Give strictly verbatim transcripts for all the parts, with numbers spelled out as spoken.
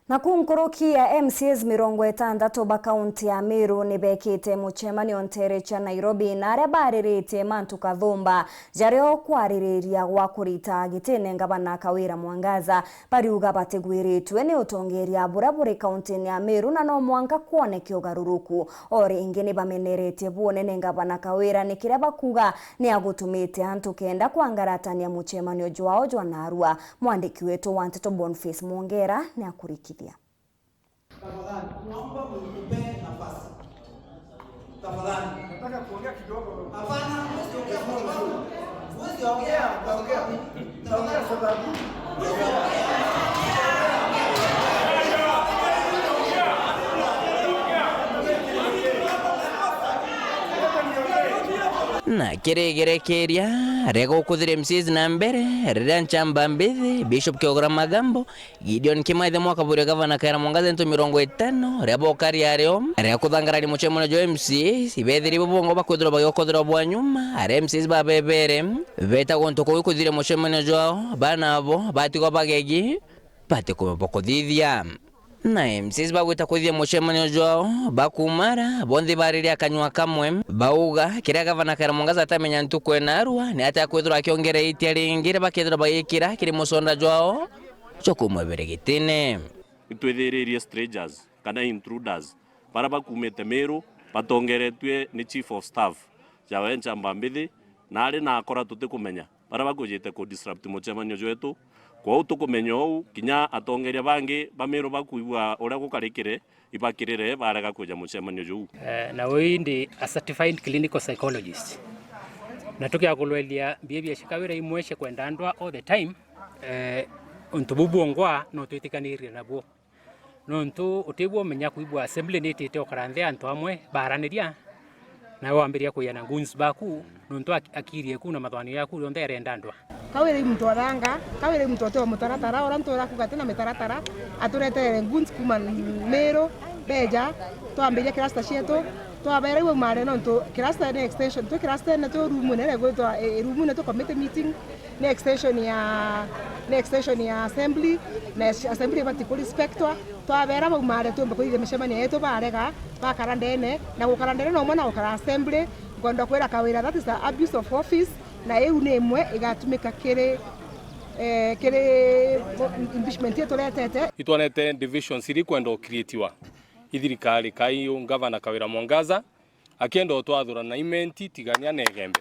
Naku nkuruki ya M C As mirongo itantatu ba kaunti ya Meru ni bekite mucemanio nteere cia Nairobi, na aria bariritie mantu kathumba jaria ukwariria gwa kurita gitine ngavana Kawira Mwangaza. Bariuga batigwiritue ni utongeria buria buri kauntini ya Meru, na no mwanka kwoneke ugaruruku. O ringi ni bameneretie bunene ngavana Kawira ni kiria bakuuga ni agutumite antu kenda kwangaratania mucemanio jwao jwa narua. Mwandiki wetu wa nteto Boniface Mwongera ni akurikithia. Tafadhali, naomba mnipe nafasi. Tafadhali. Nataka kuongea kidogo. Hapana, huwezi ongea kwa sababu, huwezi ongea kwa sababu. Tafadhali. Na kirigerekeria, rega ukuthire M C As na mbere, riria nchamba mbithi, Bishop Kiogora Magambo, Gideon Kimathi mwaka buria gavana Kawira Mwangaza into mirongo itano, ria bokari ario, ria kuthangarania mucemanio jwa M C As, ibethiri bo bongo bakwithirwa bagiokothirwa bwa nyuma, aria M C As babebere, beta guntu kuu kuthire mucemanio jwao, bana abo batigwa bagegi, bati kumenya bwa kuthithia. Na M C As bagwita kuthithia mucemanio jwao, bakumara, bonthe bariria akanyua kamwe, bauga, kiria gavana Kawira Mwangaza atamenya ntuku ena arua, ni atia kwithirwa akiongereitia ringi riria bakethirwa bagikira kiri musonda jwao, jwa kumwebere gitine. Itwithiririe strangers kana intruders, baria bakumite Meru, batongeretue ni chief of staff jawe nchamba mbithi, na ari na akora tutikumenya, baria bakujite ku disrupt mucemanio jwetu. Kwou tukumenya uu, kinya atongeria bangi ba Meru bakwigua uria gukarikire, ibakirire barega kwija mucemanio juu. Eh, na uu ndi a certified clinical psychologist. Na tukiagulwelia behavior cia Kawira imwe cia kwenda ndwa all the time, eh, untu buu bwongwa no twitikanirie nabuo. Nontu utibwo umenya kwigua assembly ni itite ukara nthi antu amwe baraniria, nawe wambiria kuya na goons baku, nontu ak-, akiri eku na mathwanio yaku yonthe yarenda ndwa. Kawira i muntu athanga, Kawira i muntu ati o mutaratara, uria ntura kuga ati na mitaratara, aturetere goons kuma Meru, beja, twambiria kirasta cietu, twabera iwe mare nontu kirasta ni extension, twi kirasta ne twi room nene gwitwa, eh, room ne twi committee meeting, ni extension ya, ni extension ya assembly, na assembly ibati ku respectwa. Twabera baumare tumbe kuthithia micemanio yetu, barega, bakara ndene, na gukara ndene no umwe na gukara assembly. Nkwenda kwira Kawira, that is a abuse of office, na iu ni imwe igatumika kiri, eh, kiri impeachment ituretete. Itwonete divisions iri kwenda ukirietiwa i thirikari, kai u Gavana Kawira Mwangaza, akienda utwathura na Imenti, Tigania na Igembe.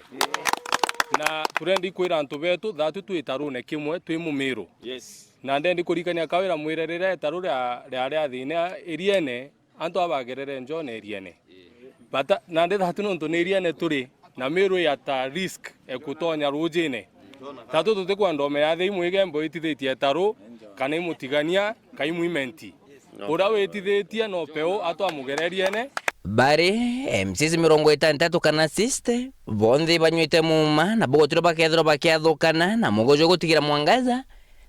Na turenda ikwira antu betu, thatu twi itarune kimwe, twi Mumiru. Yes. Na ndendi kurikania Kawira mwire riria itaru ria, riari athine iriene, antu abagerere njo na iriene. Bata, nandi thatu nontu ni iriene turi, na Miru i at a risk e kutonya rujine. Thatu tutikwenda umeya thi imwe Igembe itithitie itaru, kana imutigania, kai mwimenti. Uria witithitie no peu atwamugereriene. Bari M C As mirongo itantatu kana sixty, bonthe banywite muuma na bogotwire bakethirwa bakiathukana na mugo jwa gutigira Mwangaza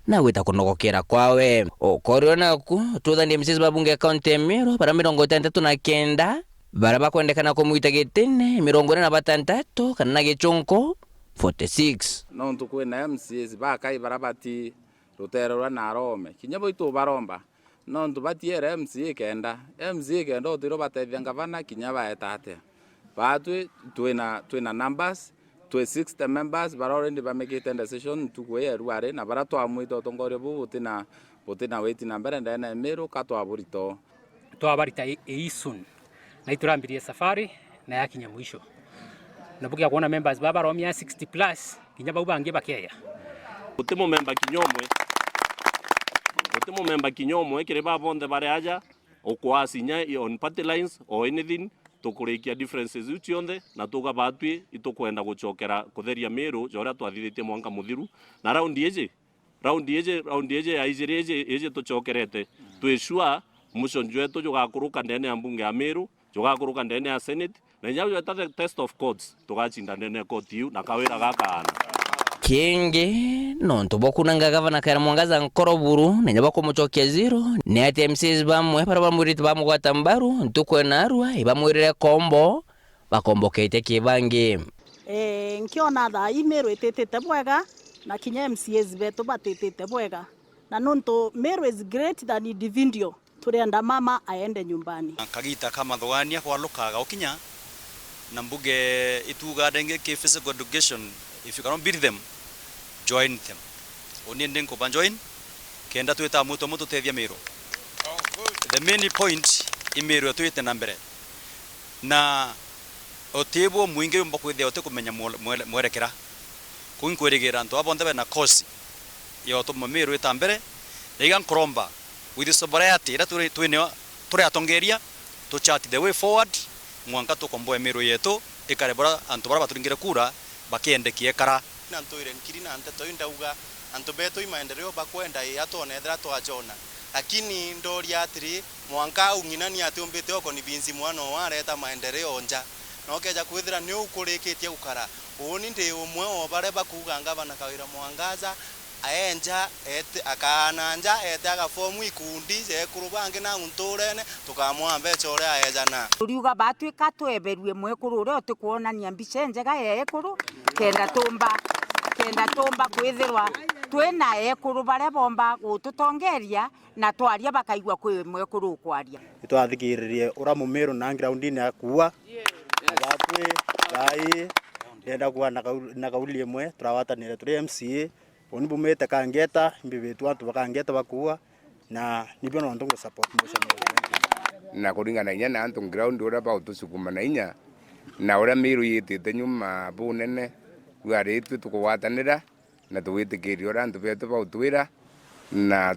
na gwita kunogokera kwawe. Ukorio naku, tuthanie M C As ba bunge ya kaunti ya Meru, bara mirongo itantatu na kenda, bara bakwendekana kumwita gitine, mirongo ina na batantatu, kana na gichunku, forty six. Nontu kwina M C As bakai bara bati rutere rwa na arome. Kinya bo itubaromba, nontu batiere M C A kenda. M C A kenda utiro batethia ngavana kinya baeta atia. Baatwi twina, twina numbers, twi sixty members, bara already bamekite decision ntuku ii ya ruari, na bara twamwite utongoria buu butina, butina witi na mbere ndene ya Miru, ka twaburito. Twabarita i, i soon. Na iturambirie safari na yakinya mwisho. Na bukia kuona members baba baromia sixty plus, kinya bau bangi bakeya. Guti mumemba kinya umwe. Guti mumemba kinya umwe kiri ba bonthe bari aja, ukwasinya on party lines or anything, tukurikia differences iu cionthe, na tuga batwi itukwenda gucokera kutheria Miru ja uria twathithitie mwanka muthiru. Na raundi iji, Raundi iji, raundi iji ya ijiri iji, iji tucokerete, twi sure motion jwetu jugakuruka ndene ya mbunge ya Miru, jugakuruka ndene ya Senate, na inya jweta the test of courts, tugacinda ndene ya koti iu, na kawira gakaana. Kingi, nontu bwa kunanga gavana Kawira Mwangaza nkoro buru, na inya bwa kumucokia zero, ni ati M C As bamwe baria bamwirite bamugwata mbaru, ntuku ena arua, ibamwirire kombo, bakombokete kibangi. Eh, nkiona thaa ii Miru ititite bwega, na kinya M C As betu batitite bwega. Na nontu Meru is great than individual, turienda mama aende nyumbani. Kagita ka mathugaania kwalukaga ukinya, na mbuge ituga ringi ki physical education, if you cannot beat them, join them. Uni ndi nkuba join, kenda twita amwe tumwe tutethia Meru. The main point i Meru yetu ite na mbere. Na uti bwo mwingi yumba kwithia uti kumenya mwe-, mwere-, mwerekera. Kuu inkwirigira antu aba bonthe bena kosi ya utuma Meru ita mbere, na iga nkuromba with sobriety iria turi, twinio, turi atongeria, tu chart the way forward, mwanka tukomboe Meru yetu, ikare bura antu baria baturingire kura bakiendekia ikara. Na ntwire nkiri na nteto iu ndauga, antu betu i maendeleo bakwenda ii atwone ethira twajona. Lakini ndoria atiri, mwanka au ng'ina ni atiumbite o convince mwana owe areta maendeleo nja. Na ukeja kwithira niu kurikitie gukara. Uuni ndi umwe o baria bakuuga ngavana Kawira Mwangaza, aenja, ete-, akaana nja, ete agafomu ikundi ja ekuru bangi nau nturene, tukamwaa mbeca uria aejana. Turiuga batwika tweberue mwekuru uria utikwonania mbica injega ya ekuru, kenda tumba, kenda tumba kwithirwa twina ekuru baria bomba gututongeria na twaria bakaigua kwi mwekuru ukwaria. Itwathikiririe uria mumiru na groundini akuua, na batwi thaa ii, ndenda kuuga na kau-, na kauli imwe, turawatanire turi M C A, Uni bumite Kangeta, imbibitu antu ba Kangeta bakuua, na nibio nontu ngu support motion uu. Na kuringana inya na antu ground uria bautusukuma na inya, na uria Meru yitite nyuma bunene, riu ari itwi tukugwatanira na tugwitikiria uria antu betu bautwira, na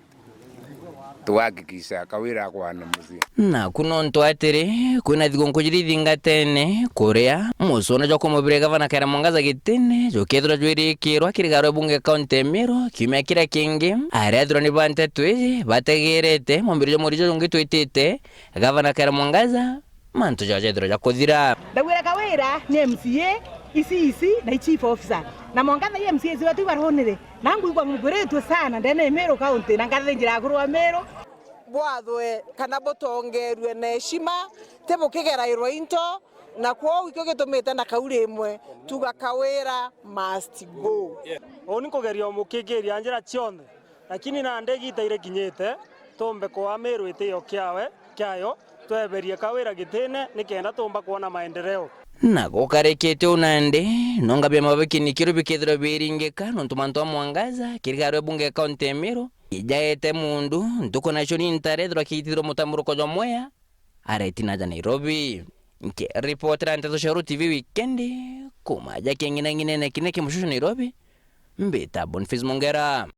tugakikisha Kawira akwana mucii. Naku nontu atiri, kwina thigunku jiri ithingatene, kuria mucune jwa kumubira gavana Kawira Mwangaza gitine jukethirwa jwirikirwa kiri garo bunge kaunti ya Meru kiumia kiria kingi, aria athurani ba nteto iji bategerete mumbiri jwa muriji jungi twitite gavana Kawira Mwangaza mantu jao jethirwa ja kuthira. Ndauire Kawira ni M C A, ici ici na i chief officer. Na Mwangaza i M C A ici watu ibarunire. Na ngwigua ngubiritwe sana ndene ya Meru County, na ngathinjira akuru a Meru. Bwathwe kana butongerue na heshima, ti bukigerairwa into, na kwou ikio gitumite na kauli imwe tuga Kawira must go. Uni nkugeria umukikiria njira cionthe, lakini nandi igita irikinyite, tumbe kua Meru itio kiawe, kiayo, tweberie Kawira gitine nikenda tumba kwona maendeleo. Na gukarikite uu nandi, nonga biama bikinikirwe bikethirwa biringika, nontu mantu a Mwangaza, kiri garo bunge kaunti ya Meru, ijaete mundu, ntuku nacio ni ntare ethirwa kiitithirwa mutamuruko jwa Mwea, areti naja Nairobi. Nkiripotera nteto cia Uru T V wikendi, kuma ja king'inang'inene kine kimushushu Nairobi, mbita Boniface Mongera.